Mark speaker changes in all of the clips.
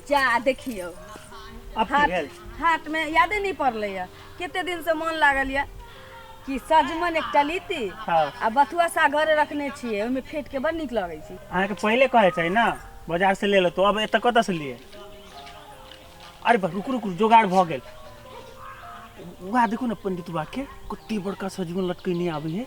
Speaker 1: जा देखियौ।
Speaker 2: अब की
Speaker 1: हाट
Speaker 2: भेल?
Speaker 1: हाट में यादे नहीं पड़लै यऽ, कते दिन से मन लागल यऽ कि सजमन एकटा लीती। आ बथुआ साग घरे रखने छियै, ओहिमे फेट के बड़ नीक लगै छै।
Speaker 2: अहाँके पहिले कहै छै ने बाजार से ले लेतो, अब एतऽ कतऽ से लिए? अरे बा, रुकू रुकू, जोगाड़ भऽ गेल। वएह देखू ने पंडित बा के कते बड़का सजमन लटकैने आबै है।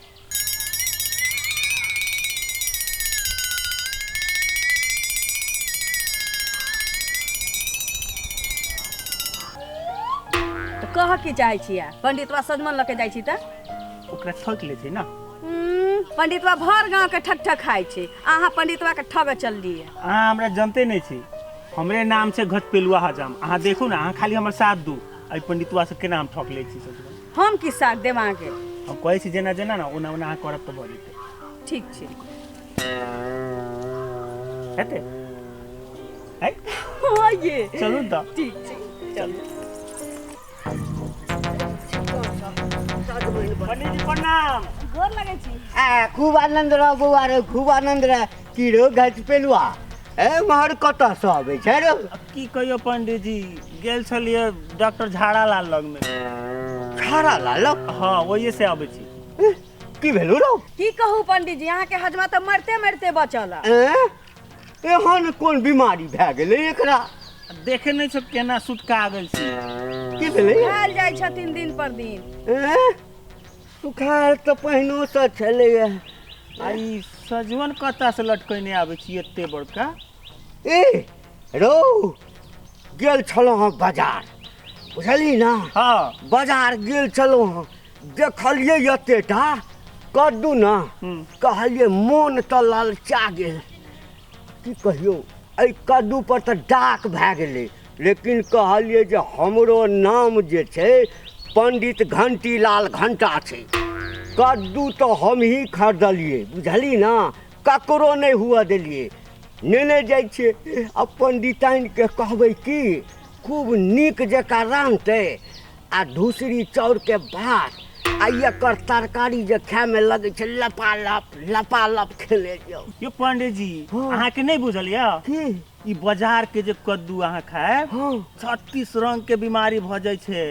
Speaker 1: तऽ कहऽ की चाहै छियै? पंडितवा सजमन लऽ के जाइ छी तऽ
Speaker 2: ओकरा ठकि लै छै ने।
Speaker 1: पंडितवा भर गाँव के ठक ठक खाइ छै, अहाँ पंडितवा के ठगऽ चललियै।
Speaker 2: अहाँ हमरा जनते नहि छी, हमरे नाम छै घटपेलुआ हजाम। अहाँ देखू ने, अहाँ खाली हमर साथ दू, एहि पंडितवा से केना हम ठक लै छी सजमन।
Speaker 1: हम की साथ देब अहाँके?
Speaker 2: हम कहै छी जेना जेना ने ओना ओना अहाँ करब तऽ भऽ जेतै।
Speaker 1: ठीक छै।
Speaker 2: हेतै? है?
Speaker 1: हँ ये।
Speaker 2: चलू तऽ।
Speaker 1: ठीक छै, चलू।
Speaker 2: पंडीजी प्रणाम।
Speaker 1: गोर लगै छी।
Speaker 3: आ खूब आनंद रह बौआ रे, खूब आनंद रह। की रो गच पेलुआ, ए महर कतऽ से अबै छै रो?
Speaker 2: अब की कहियो पंडीजी, गेल छलियै डॉक्टर झाड़ा लाल लगमे।
Speaker 3: झाड़ा लाल लग?
Speaker 2: हाँ, ओहिए से अबै छी।
Speaker 3: ए, की भेलौ रौ?
Speaker 1: की कहू पंडीजी, अहाँके हजमा तऽ मरते मरते बचल।
Speaker 3: ए, एहन कोन बीमारी भए गेलै एकरा?
Speaker 2: देखे नहि छौ केना सुटका गेल छी।
Speaker 3: की भेलै?
Speaker 1: सुखायल जाइ छथिन दिन पर दिन।
Speaker 3: ए, सुखायल तऽ पहिनोसँ छलैए।
Speaker 2: आ ई सजमन कतऽ से लटकैने आबै छी एते बड़का?
Speaker 3: ए रौ, गेल छलहुँ हँ बाजार, बुझली ना? बाजार गेल छलहुँ हँ, देखलियै एतेटा कद्दू ने, कहलियै मोन तऽ ललचा गेल। की कहियौ, एहि कद्दू पर तऽ डाक भए गेलै, लेकिन कहलियै जे हमरो नाम जे छै पंडित घंटीलाल घंटा छै, कद्दू तऽ हमही खरीदलियै, बुझली ना? ककरो नहि हुअ देलियै, नेने जाइ छियै। आ पंडिताइनके कहबै की खूब नीक जकाँ रान्हतै आ धूसरी चाउरके भात आ एकर तरकारी जे खायमे लगै छै लपालप लपालप खेले जाउ।
Speaker 2: यो पंडीजी, अहाँके नहि बुझल यऽ?
Speaker 3: की?
Speaker 2: ई बाजार के जे कद्दू अहाँ खायब, 36 रंग के बीमारी भऽ जाइ छै।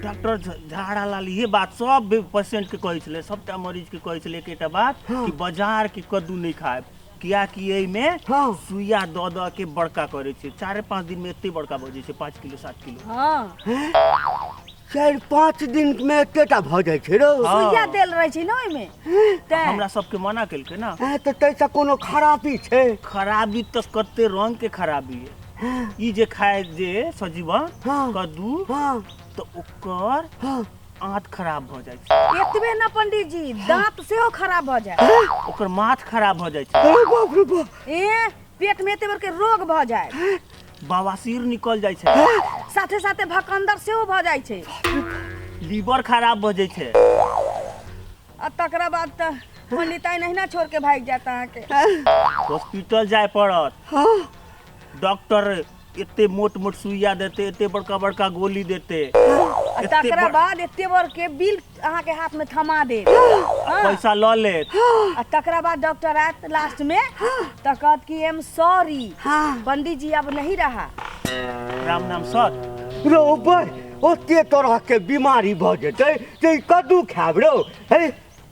Speaker 2: डॉक्टर झाड़ा लाल इहे बात सब पेशेंट के कहै छलै, सबटा मरीज के कहै छलै एकेटा बात कि बाजार के कद्दू नहि खायब, कियाकि एहिमे सुइया दऽ दऽ के बड़का करै छै। 4-5 दिन में एते बड़का भऽ जाइ छै, 5 किलो 7 किलो।
Speaker 3: 4-5 दिन में एतेटा भऽ जाइ छै रौ?
Speaker 1: सुइया देल रहै छै ने ओहिमे, तें।
Speaker 2: हमरा सबके मना केलकै ने।
Speaker 3: तऽ ताहिसँ कोनो खराबी छै?
Speaker 2: खराबी तऽ कते रंग के खराबी है। ई जे खाय जे सजीवन कद्दू, तऽ ओकर आंत खराब भऽ जाइ छै।
Speaker 1: एतबे ना पंडीजी, दांत सेहो खराब भऽ जाय,
Speaker 2: ओकर माथ खराब भऽ जाइ छै।
Speaker 3: अरे बाप रे बाप।
Speaker 1: ए पेट में एते बड़के रोग भऽ जाय,
Speaker 2: बवासीर निकल जाइ छै,
Speaker 1: साथे साथे भकंदर सेहो भऽ जाइ छै,
Speaker 2: लीवर खराब भऽ जाइ छै।
Speaker 1: आ तकरा बाद तऽ पंडिताइन अहिना छोड़ के भागि जायत अहाँके।
Speaker 2: हॉस्पिटल जाय पड़त। डॉक्टर एते मोट मोट सुइया देते, एते बड़का बड़का गोली देते,
Speaker 1: आ
Speaker 2: एते
Speaker 1: तकरा बाद एते बड़ के बिल अहाँके हाथ में थमा देत,
Speaker 2: पैसा लऽ लेत।
Speaker 1: आ तकरा बाद डॉक्टर आयत लास्ट में तऽ कहत कि एम सॉरी पंडित जी, अब नहीं रहा।
Speaker 2: राम नाम सत।
Speaker 3: रौ बड़ ओते तरह के बीमारी भऽ जेतै तऽ ई कद्दू खायब रौ? हे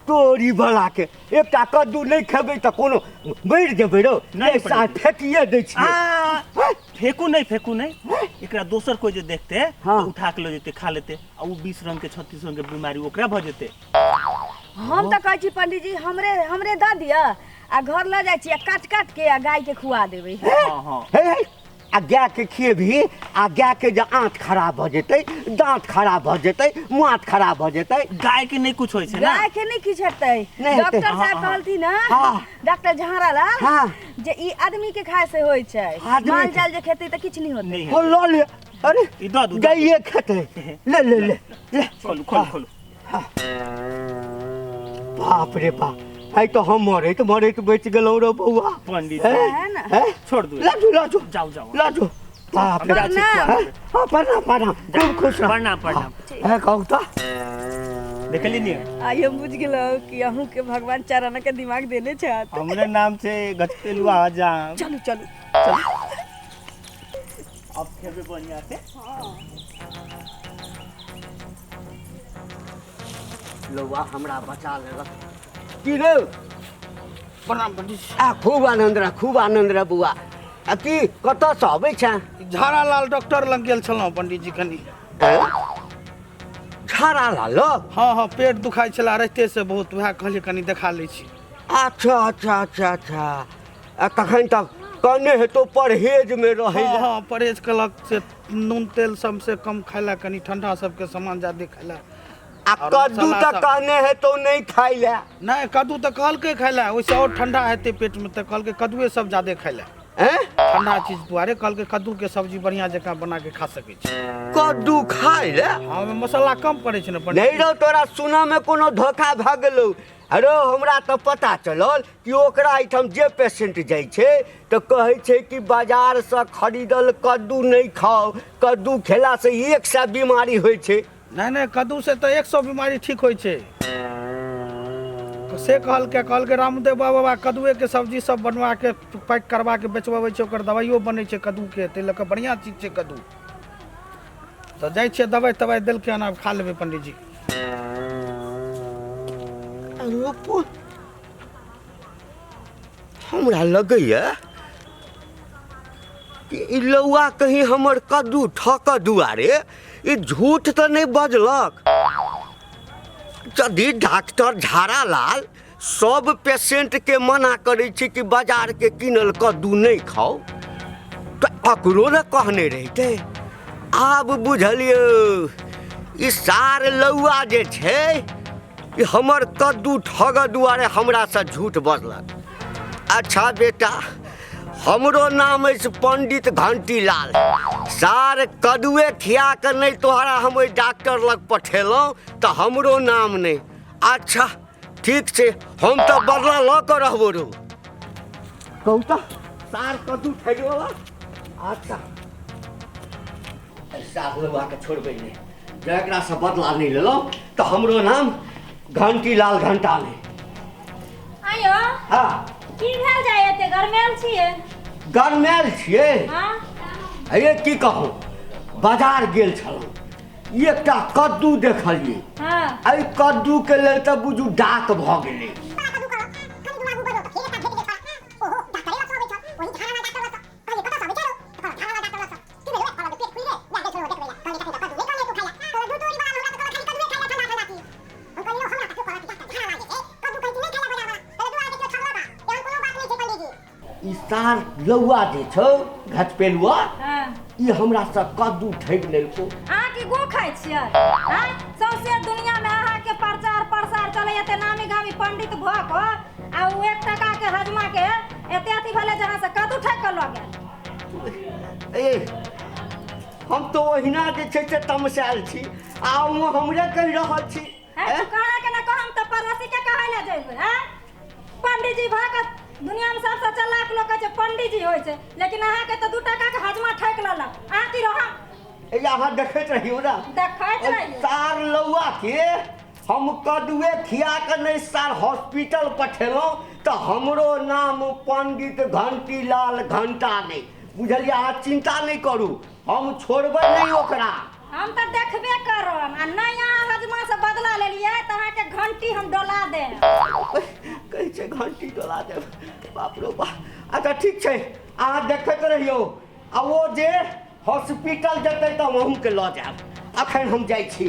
Speaker 3: तोरी बला के, एकटा कद्दू नहि खेबै तऽ कोनो मरि जेबै रौ?
Speaker 2: नहि,
Speaker 3: साथ फेकिए दै छियै।
Speaker 2: फेकू नहि, फेकू नहि एकरा। दोसर कोइ जे देखते तऽ उठा के लऽ जेतै, खा लेतै, आ ओ 20 रंग के 36 रंग के बीमारी ओकरा भऽ जेतै।
Speaker 1: हम तऽ कहै छी पंडीजी, हमरे हमरे दऽ दिअ आ घर लऽ जाइ छी आ काटि काटि के आ गाय के खुआ देबै।
Speaker 2: हँ हँ।
Speaker 3: हे हे, आ गाय के खिएबही आ गाय के जे आँत खराब भऽ जेतै, दाँत खराब भऽ जेतै, माथ खराब भऽ जेतै।
Speaker 2: गाय के नहि कुछ होइ छै ने?
Speaker 1: गाय के नहि किछु हेतै।
Speaker 3: नहि हेतै।
Speaker 1: डॉक्टर साहब कहलथिन हँ, डॉक्टर झाड़ा लाल, जे ई आदमी के खाय से होइ छै,
Speaker 3: आदमी
Speaker 1: माल
Speaker 3: के।
Speaker 1: जाल जे खेतै तऽ किछु नहि होतै।
Speaker 2: नहि
Speaker 3: हो
Speaker 2: हेतै।
Speaker 3: लऽ ले। अरे
Speaker 2: ई दऽ दू, दऽ दू।
Speaker 3: गाइए खेतै, ले ले ले ले।
Speaker 2: खोलू खोलू खोलू।
Speaker 3: बाप रे बाप, आइ तऽ हम मरैत मरैत बचि गेलहुँ रौ बौआ।
Speaker 2: पंडित
Speaker 3: हे?
Speaker 1: है ना?
Speaker 3: हे?
Speaker 2: छोड़ दू।
Speaker 3: लाजू लाजू।
Speaker 2: जाउ जाउ।
Speaker 3: लाजू, बाप रे।
Speaker 2: हम जाइ छी
Speaker 1: प्रणाम।
Speaker 2: खुआ देबै।
Speaker 3: हाँ, प्रणाम प्रणाम, खूब खुश रह।
Speaker 2: प्रणाम प्रणाम।
Speaker 3: हे कहू तऽ
Speaker 2: देखली नी?
Speaker 1: आइ हम बुझि गेलहुँ कि अहूँ के भगवान चाराना के दिमाग देने छथि।
Speaker 2: हमरे नाम छै गचपेलुआ हजाम।
Speaker 1: चलू चलू।
Speaker 2: अब खेबे बढ़िया से।
Speaker 3: लौआ हमरा बचा लेलक की रे?
Speaker 4: प्रणाम पंडित जी।
Speaker 3: आ खूब आनंद रह, खूब आनंद रह बुआ। आ की कतऽसँ अबै छें?
Speaker 4: झाड़ालाल डॉक्टर लग गेल छलहुँ पंडित जी कनी।
Speaker 3: झाड़ालाल लग?
Speaker 4: हाँ हाँ, पेट दुखाइ छला राइते से बहुत, वएह कहलियै कनी देखा लै छी।
Speaker 3: अच्छा अच्छा अच्छा अच्छा, आ तखन तक कहने हेतौ परहेज में रहै।
Speaker 4: हाँ हाँ, परहेज केलक से नून तेल सबसे कम खाइ ला, कनी ठंडा सबके सामान जादे खाइ ला।
Speaker 3: आ कद्दू तऽ कहने हेतौ नहि खाइ ला?
Speaker 4: नहि, कद्दू तऽ कहलकै खाइ ला, ओहिसँ आओर ठंडा हेतै पेट में, तऽ कहलकै कद्दुए सब जादे खाइ ला। ठंडा चीज दुआरे कहलकै कद्दू के सब्जी बढ़िया जकाँ बना के खा सकै छी।
Speaker 3: कद्दू खाइ ला?
Speaker 4: हाँ, ओहिमे मसाला कम पड़ै छै ने पंडित।
Speaker 3: नहीं रौ, तोरा सुनऽ में कोनो धोखा भऽ गेलौ। अरे हमरा तऽ पता चलल कि ओकरा एहिठाम जे पेशेंट जाइ छै तऽ कहै छै कि बाजारसँ खरीदल कद्दू नहि खाउ, कद्दू खेलासँ 100 बीमारी होइ छै।
Speaker 4: नहि नहि, कद्दू से तऽ 100 बीमारी ठीक होइ छै से कहलकै। कहलकै रामदेव बाबा कद्दूए के सब्जी सब बनवा के पैक करवा के बेचबाबै छै, ओकर दवाइयो बनै छै कद्दू के, ताहि लऽ कऽ बढ़िआँ चीज छै कद्दू। तऽ जाइ छियै, दवाइ तवाइ देलकै हन, आब खा लेबै पंडित जी।
Speaker 3: हमरा लगैया कि ई लौआ कहीं हमर कद्दू ठकऽ दुआरे ई झूठ तऽ नहि बजलक। यदि डॉक्टर झाड़ालाल सब पेशेंटके मना करै छै कि बाजारके कीनल कद्दू नहि खाउ, तऽ अकरो ने कहने रहितै। आब बुझलियौ, ई सार लौआ जे छै ई हमर कद्दू ठगऽ दुआरे हमरासँ झूठ बजलक। अच्छा बेटा, हमरो नाम अछि पंडित घंटीलाल। सार कद्दुए खिया कऽ नहि तोहरा हम ओहि डॉक्टर लग पठेलहुँ तऽ हमरो नाम नहि। अच्छा ठीक छै, हम तऽ बदला लऽ कऽ रहबो रौ। कहू तऽ सार कद्दू ठगि लेलक। अच्छा सार लौआके छोड़बै नहि, जँ एकरासँ बदला नहि लेलहुँ तऽ हमरो नाम घंटीलाल घंटा नहि।
Speaker 5: आयो,
Speaker 3: हाँ
Speaker 5: की भेल जाय एते गरमेल छियै?
Speaker 3: गरमेल छियै?
Speaker 5: हाँ।
Speaker 3: अरे की कहू, बाजार गेल छलहुँ, एकटा कद्दू देखलियै।
Speaker 5: हाँ।
Speaker 3: एहि कद्दू के लेल तऽ बुझू डाक भऽ गेलै। ई सार लौआ जे छौ घचपेलुआ, ई हमरा से कद्दू ठगि लेलको।
Speaker 5: अहाँ की गो खाइ छियै? आँय, सौंसे दुनिया में अहाँ के प्रचार प्रसार चलै, एते नामी गामी पंडित भऽ कऽ आ ओ 1 टका के हजमा के एते अथी भेलै जहाँ से कद्दू ठकि कऽ लऽ गेल।
Speaker 3: ए हम तो ओहिना जे छै से तमसायल छी आ ओ हमरे कहि रहल छी।
Speaker 5: कहाँ के ना कहम तऽ पड़ोसी के कहै लए जेबै। आँय, पंडित जी भऽ कऽ दुनिया में सबसँ चालाक लोक कहै छै पंडित जी होइ छै, लेकिन अहाँके तऽ 2 टका के हजमा ठकि लेलक। अहाँ की रहम?
Speaker 3: ए अहाँ देखैत रहियौ ना,
Speaker 5: देखैत रहियौ।
Speaker 3: सार लौआ के हम कद्दुए खिया कऽ नहि सार हॉस्पिटल पठेलहुँ तऽ हमरो नाम पंडित घंटीलाल घंटा नहि। बुझलियै? अहाँ चिंता नहि करू, हम छोड़बै नहि ओकरा।
Speaker 5: हम तऽ देखबे करब, आ नहि अहाँ हजमा से बदला लेलियै तऽ अहाँके घंटी हम डोला देब।
Speaker 3: कहै छै घंटी डोला देब, बाप रो बाप। अच्छा ठीक छै, अहाँ देखैत रहियौ, आ ओ जे हॉस्पिटल जेतै तऽ हम अहूँके लऽ जायब। अखन हम जाइ छी।